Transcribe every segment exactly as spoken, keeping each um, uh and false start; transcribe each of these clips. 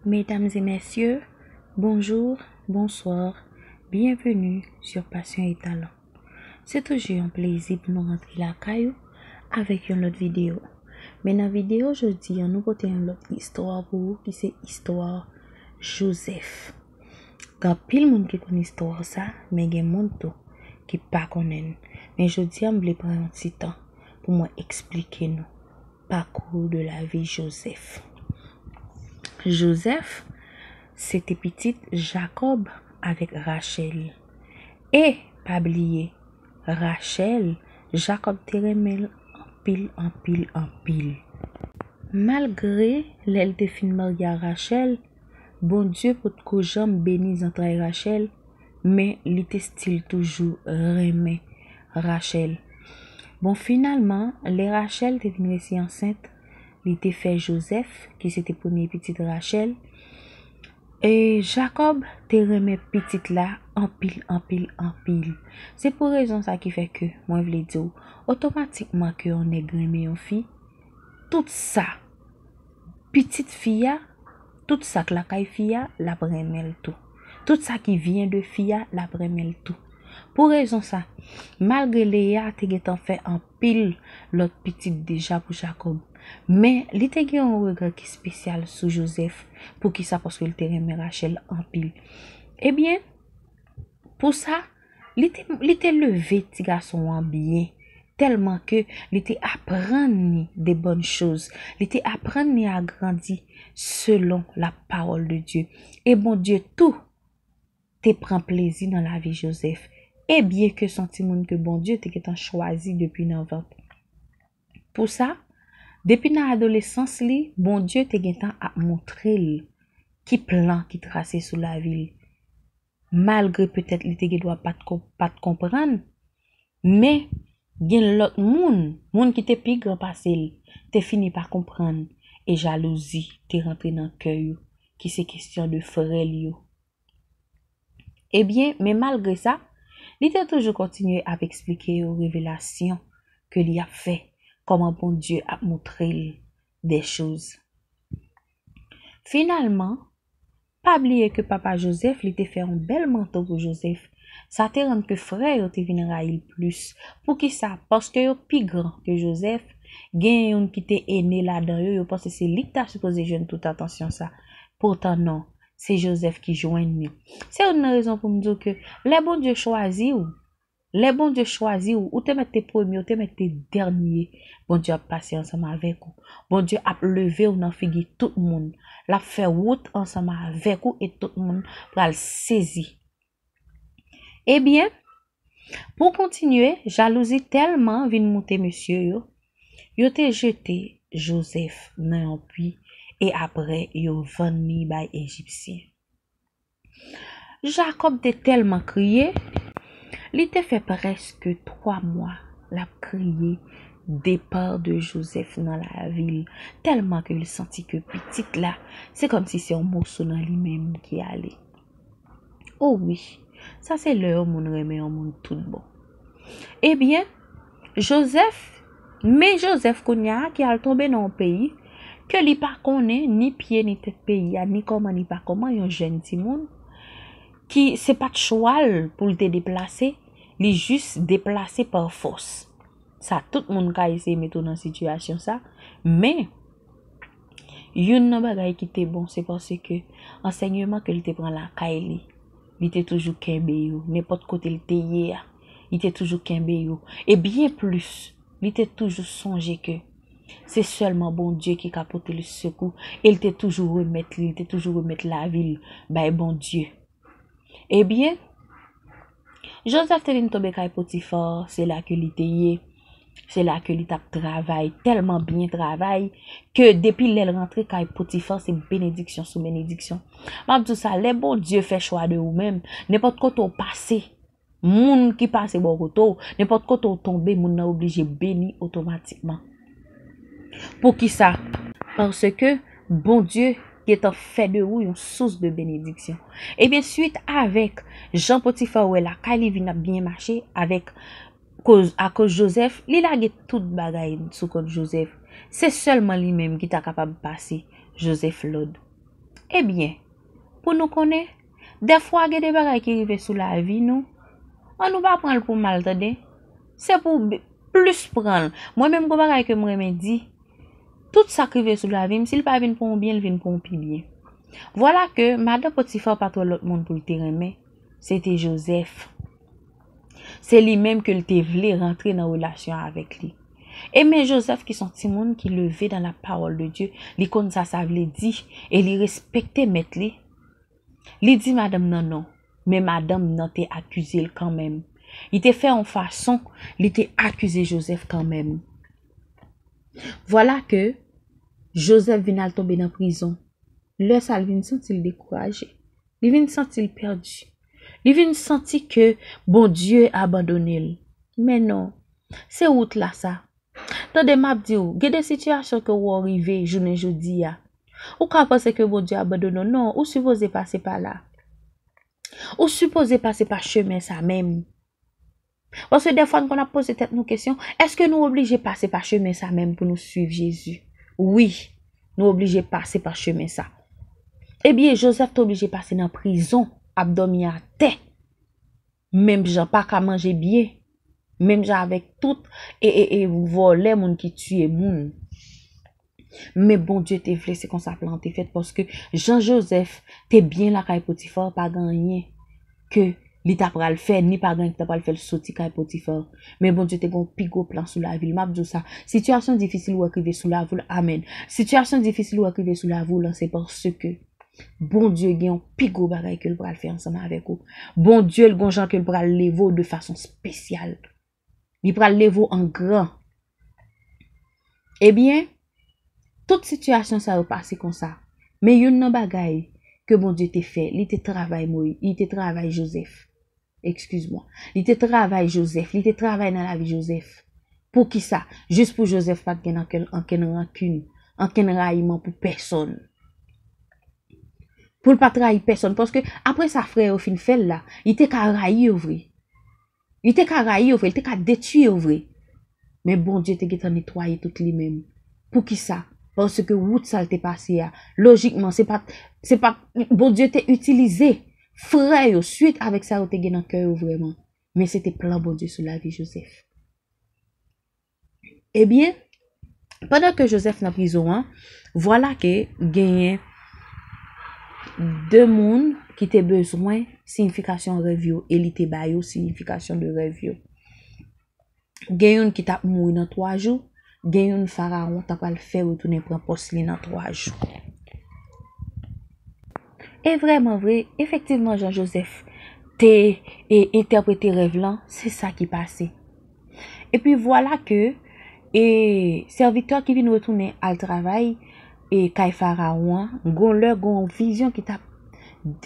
Mesdames et messieurs, bonjour, bonsoir, bienvenue sur Passion et Talent. Se toujou yon plezi pou nou rantre lakay ou avèk yon lòt videyo. Men nan videyo jodi a, nou pote yon lòt istwa pou ou ki se istwa Jozèf. Gen anpil moun ki konn istwa sa, men gen moun tou ki pa konnen l. Men jodi a, m vle pran yon ti tan pou mwen eksplike nou parcours de la vie Joseph. Jozèf, se te pitit Jakòb avèk Rachèl. E, pa bliye, Rachèl, Jakòb te renmen l anpil, anpil, anpil. Malgre lè l te fin marye a Rachèl, Bondye potko janm beni zantray Rachèl, men li te still toujou renmen Rachèl. Bon, finalman, lè Rachèl te vin resi ansent, li te fè Jozèf, ki se te premye pitit Rachèl. E Jakòb te renmen pitit la anpil, anpil, anpil. Se pou rezon sa ki fè ke mwen vle di w, otomatikman ke yon nèg renmen yon fi, tout sa, pitit fi a, tout sa k lakay fi a, l ap renmen l tou. Tout sa ki vyen de fi a, l ap renmen l tou. Pou rezon sa, malgre Leya te gentan fè anpil lòt pitit deja pou Jakòb, men li te gen yon rega ki espesyal sou Jozèf, poukisa? Paske l te renmen Rachèl anpil. Ebyen, pou sa, li te, li te leve ti gason an byen, tèlman ke li te aprann li de bòn choz, li te aprann li a grandi selon la parole de Dieu. E Bondye tou te pran plezi nan lavi Jozèf, e byen ke se yon timoun ke Bondye te gentan chwazi depi nan vant. Pou sa, depi nan adolesans li, Bondye te gentan ap montre l ki plan ki trase sou lavi l. Malgre petèt li te gen dwa pa t ko-, pa t konprann, men gen lòt moun, moun ki te pi gran pase l, te fini pa konprann, e jalouzi te rantre nan kè yo, ki se kesyon de frè l yo. Ebyen, men malgre sa, li te toujou kontinye ap eksplike yo revelasyon ke li ap fè, kòman Bondye ap montre l de choz. Finalman, pa bliye ke papa Jozèf, li te fè yon bèl manto pou Jozèf. Sa te rann ke frè yo te vin rayi l plis. Poukisa? Paske yo pi gran ke Jozèf, gen youn ki te ene ladan yo, yo panse se li ki ta sipoze jwenn tout atansyon sa. Poutan non, se Jozèf ki jwenn li. Se youn nan rezon pou m di w ke lè Bondye chwazi w, lè Bondye chwazi w, ou te mèt te premye, ou te mèt te dènye, Bondye ap pase ansanm avèk ou. Bondye ap leve w nan figi tout moun. L ap fè wout ansanm avèk ou e tout moun pral sezi. Ebyen, pou kontinye, jalouzi tèlman vin moute mesye yo, yo te jete Jozèf nan yon pwi e apre yo vann li bay Ejipsyen. Jakòb te tèlman kriye, li te fè prèske twa mwa l ap kriye depa de Jozèf nan lavi l, tèlman ke l santi ke pitit la, se kòmsi se yon moso nan li menm ki ale. O wi, sa se lè yon moun renmen yon moun tout bon. Ebyen, Jozèf, men Jozèf kounye a ki al tonbe nan yon peyi ke li pa konnen ni pye ni tèt peyi a, ni kòman ni pa kòman, yon jèn timoun ki se pa t chwa l pou l te deplase, li jis deplase pa fòs. Sa, tout moun ka eseye mete w nan sitiyasyon sa, men youn nan bagay ki te bon, se paske ansèyman ke l te pran lakay li, li te toujou kenbe yo, nenpòt kote l te ye a, li te toujou kenbe yo. E byen plis, li te toujou sonje ke se sèlman Bondye ki ka pote l sekou, e l te toujou remèt li, li te toujou remèt lavi l bay Bondye. Ebyen, Jozèf te vin tonbe kay Potifa, se la ke li te ye, se la ke li t ap travay, tèlman byen travay, ke depi lè l rantre kay Potifa, se benediksyon sou benediksyon. M ap di w sa, lè Bondye fè chwa de ou menm, nenpòt kote w pase, moun ki pase bò kote w, nenpòt kote w tonbe, moun nan oblije beni otomatikman. Poukisa? Paske Bondye gentan fè de ou yon sous de benediksyon. Ebyen, swit avèk jan Potifa wè lakay li vin ap byen mache avèk koz, akoz Jozèf, li lage tout bagay sou kont Jozèf. Se sèlman li menm ki ta kapab pase Jozèf lòd. Ebyen, pou nou konnen, dèfwa gen de bagay ki rive sou lavi nou, ann nou pa pran l pou mal, tande. Se pou plis pran l. Mwen menm, gon bagay ke m renmen di, tout sa k rive sou lavi m, si l pa vin pou yon byen, l vin pou yon pi byen. Vwala ke madan Potifa pa t wè lòt moun pou l te renmen, se te Jozèf. Se li menm ke l te vle rantre nan relasyon avèk li. E men Jozèf ki se yon timoun ki leve dans la parole de Dieu, li konn sa sa vle di, e li respekte mèt li. Li di madanm nan non, men madanm nan te akize l kanmenm. Li te fè yon fason, li te akize Jozèf kanmenm. Vwala ke Jozèf vin al tonbe nan prizon. Lè sa a, l vin santi l dekouraje. Li vin santi l pèdi. Li vin santi ke Bondye abandone l. Men non, se wout la sa. Tande, m ap di w, gen de sitiyasyon ke w wè w rive jounen jodi a. Ou ka panse ke Bondye abandone w. Non, ou sipoze pase pa la. Ou sipoze pase pa chemen sa menm. Paske dèfwa n konn ap poze tèt nou kesyon, èske nou oblije pase pa chemen sa menm pou nou swiv Jezi? Wi, nou oblije pase pa chemen sa. Ebyen, Jozèf te oblije pase nan prizon, ap dòmi atè. Menm jan, pa ka manje byen. Menm jan avèk tout e, e, e vòlè, moun ki tiye moun. Men Bondye te vle se konsa plan an te fèt, paske jan Jozèf te byen lakay Potifa, pa gen anyen ke li ta pral fè, ni pa gen anyen ki ta pral fè l soti kay Potifa. Men Bondye te gen yon pi gwo plan sou lavi l. M ap di w sa, sitiyasyon difisil ou wè k rive sou lavi w, amèn. Sitiyasyon difisil ou wè k rive sou lavi w lan, se paske Bondye gen yon pi gwo bagay ke l pral fè ansanm avèk ou. Bondye, l gon jan ke l pral leve w de fason espesyal. Li pral leve w an gran. Ebyen, tout sitiyasyon sa yo pase konsa. Men youn nan bagay ke Bondye te fè, li te travay Moyi-, li te travay Jozèf. Excuse-moi. Li te travay Jozèf, li te travay nan lavi Jozèf. Poukisa? Jis pou Jozèf pa t gen ankenn, ankenn rankin, ankenn rayiman pou pèsonn. Pou l pa t rayi pèsonn, paske apre sa frè yo fin fè l la, li te ka rayi yo vre. Li te ka rayi yo vre, li te ka detwi yo vre. Men Bondye te gentan netwaye tout li menm. Poukisa? Paske wout sa l te pase a, lojikman, se pa t, se pa t, Bondye te itilize frè yo swit avèk sa yo te gen nan kè yo vrèman. Men se te plan Bondye sou lavi Jozèf. Ebyen, pandan ke Jozèf nan prizon an, vwala ke genyen de moun ki te bezwen siyifikasyon rèv yo, e li te ba yo siyifikasyon de rèv yo. Gen youn ki t ap mouri nan twa jou, gen youn Farawon ta pral fè retounen pran pòs li nan twa jou. E vrèman vre, efektivman, jan Jozèf te, e, entèprete rèv lan, se sa ki pase. Epi vwala ke, e, sèvitè ki vin retounen al travay, e, kay Farawon an, gon lè, gon vizyon ki t ap,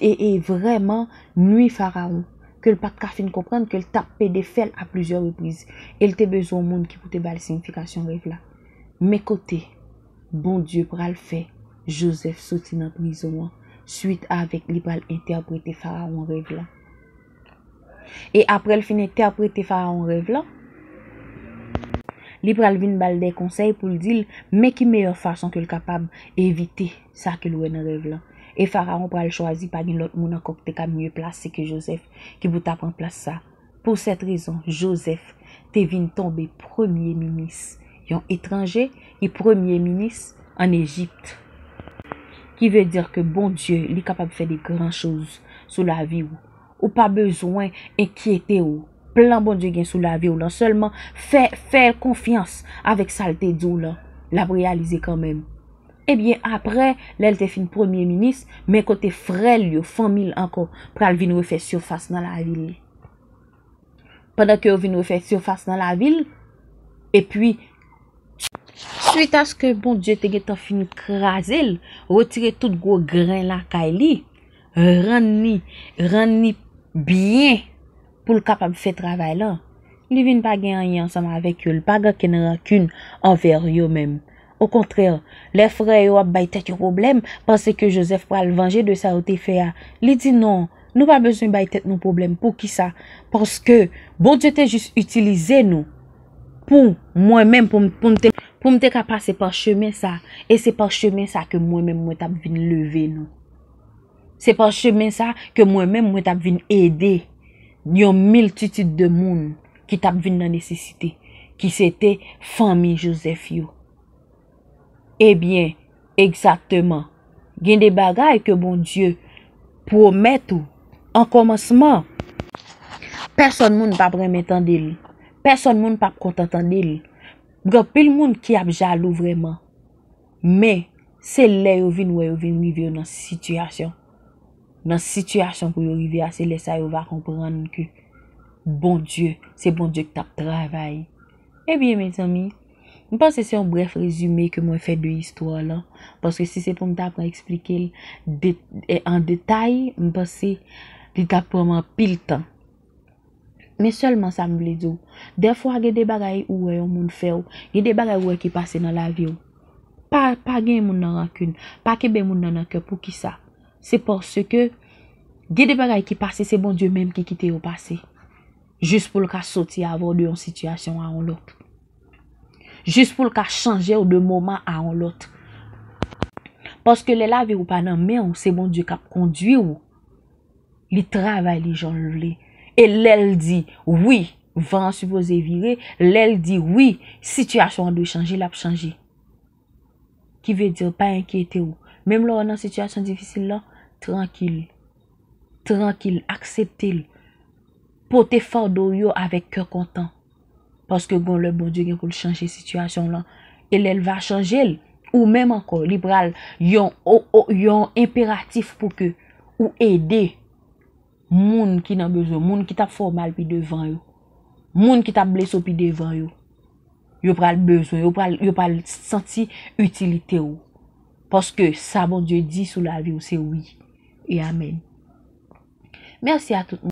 e, e, vrèman nwi Farawon, ke l pa t ka fin konprann, ke l t ap pede fè l a plizyè repriz. E l te bezwen yon moun ki pou te ba l siyifikasyon rèv la. Men kote Bondye pral fè Jozèf soti nan prizon an, swit avèk li pral entèprete Farawon rèv la. E apre l fin entèprete Farawon rèv la, li pral vin ba l de konsèy pou l di l men ki meyè fason ke l kapab evite sa ke l wè nan rèv la. E Farawon pral chwazi, pa gen lòt moun ankò ki te ka mye plase ke Jozèf ki pou ta pran plas sa. Pou sèt rezon, Jozèf te vin tonbe premye minis, yon etranje ki premye minis ann Ejip. Ki vle di ke Bondye, li kapab fè de gran choz sou lavi w. Ou pa bezwen enkyete w. Plan Bondye gen sou lavi w lan, sèlman fè, fè l konfyans avèk sa l te di w lan. L ap reyalize kanmenm. Ebyen, apre, lè l te fin premye minis, men kote frè l yo, fanmi l ankò, pral vin refè sifas nan lavi l. Pandan ke yo vin refè sifas nan lavi l, epi, switaske Bondye te gentan fin kraze l, retire tout gwo gren lakay li, rann li, rann li byen pou l kapab fè travay lan. Li vin pa gen anyen ansanm avèk yo, li pa gen okenn rankin anvè yo menm. Okontrè, lè frè yo ap bay tèt yo pwoblèm, panse ke Jozèf pral vanje de sa yo te fè a, li di, non, nou pa bezwen bay tèt nou pwoblèm. Poukisa? Paske Bondye te jis itilize nou pou mwen menm, pou m, pou m te, pou m te ka pase pa chemen sa, e se pa chemen sa ke mwen menm mwen t ap vin leve nou. Se pa chemen sa ke mwen menm mwen t ap vin ede yon miltitid de moun ki t ap vin nan nesesite, ki se te fanmi Jozèf yo. Ebyen, egzakteman, gen de bagay ke Bondye pwomèt ou an kòmansman. Pèsonn moun p ap renmen tande l. Pèsonn moun p ap kontan tande l. Gen anpil moun ki ap jalou vrèman. Men, se lè yo vin wè yo vin rive yo nan sitiyasyon. Nan sitiyasyon pou yo rive a, se lè sa yo va konprann ke Bondye, se Bondye ki t ap travay. Ebyen, mezanmi, m panse se yon brèf rezime ke mwen fè de istwa lan. Paske si se pou m ta pran eksplike l de, e, an detay, m panse li t ap pran m anpil tan. Men sèlman sa m vle di w, dèfwa gen de bagay ou wè yon moun fè w, gen de bagay ou wè ki pase nan lavi w. Pa, pa gen moun nan rankin, pa kenbe moun nan nan kè. Poukisa? Se paske gen de bagay ki pase, se Bondye menm ki kite yo pase. Jis pou l ka soti avè w de yon sitiyasyon a yon lòt. Jis pou l ka chanje w de moman a yon lòt. Paske lè lavi w pa nan men w, se Bondye k ap kondui w. Li travay li jan l vle. E lè l di wi, van an sipoze vire, lè l di wi, sitiyasyon an dwe chanje, l ap chanje. Ki vle di, pa enkyete w. Menm lè w nan sitiyasyon difisil lan, trankil. Trankil, aksepte l. Pote fado w yo avèk kè kontan. Paske gon lè Bondye gen pou l chanje sitiyasyon w lan. E lè l va chanje l, ou menm ankò, li pral yon, o, o, yon enperatif pou ke ou ede moun ki nan bezwen, moun ki t ap fè w mal pi devan yo, moun ki t ap blese w pi devan yo. Yo pral bezwen, yo pral, yo pral santi itilite w. Paske sa Bondye di sou lavi w, se wi e amèn. Mèsi a tout moun.